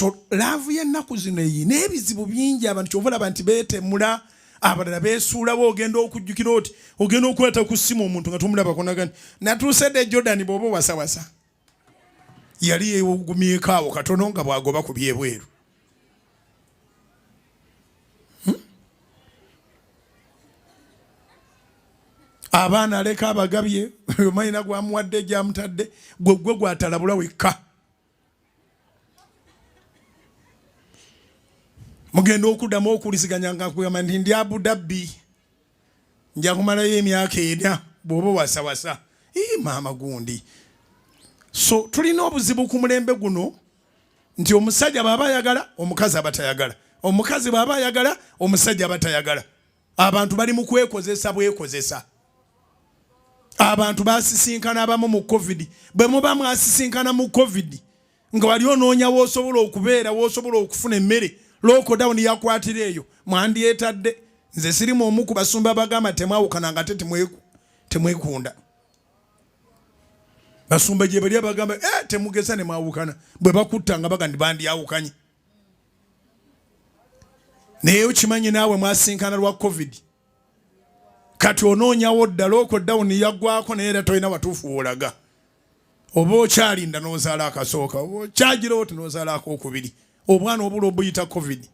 So laavu y'ennaku zino eyina ebizibu bingi. Abantu kyova olaba nti beetemula, abalala beesuulawo. Ogenda okujjukira oti ogenda okukwata ku ssimu omuntu nga tomulabako, naga nti natuuse dde Jordan. Bw'oba owasawasa, yali yeewugumyeko awo katono nga bw'agoba ku byebweru. Abaana aleka abagabye, omalina gwamuwadde gyamutadde, gwe gwe gwatalabula wekka. Mugenda okuddamu okuwuliziganya nga kugamba nti ndi Abu Dhabi, nja kumalayo emyaka 4. Bw'oba wasawasa, ii maama gundi. So tulina obuzibu ku mulembe guno nti omusajja bw'aba ayagala, omukazi aba tayagala, omukazi bw'aba ayagala, omusajja aba tayagala. Abantu bali mu kwekozesa bwekozesa. Abantu basisinkana abamu mu COVID. Bwe muba mwasisinkana mu COVID nga wali onoonya w'osobola okubeera, w'osobola okufuna emmere, lockdown yakwatira eyo, mwandyetadde. Nze sirimu omu ku basumba bagamba temwawukana nga ate temwekunda. Basumba gye bali abagamba temugeza ne mwawukana, bwe bakutta nga baga nti bandyawukanye. Naye okimanyi naawe mwasinkana lwa COVID, kati onoonyawo dda, lockdown yaggwako, naye era tolina watuufu w'olaga. Oba okyalinda n'ozaala akasooka, oba okyagira oti n'ozaala akokubiri, obwana obula obuyita COVID.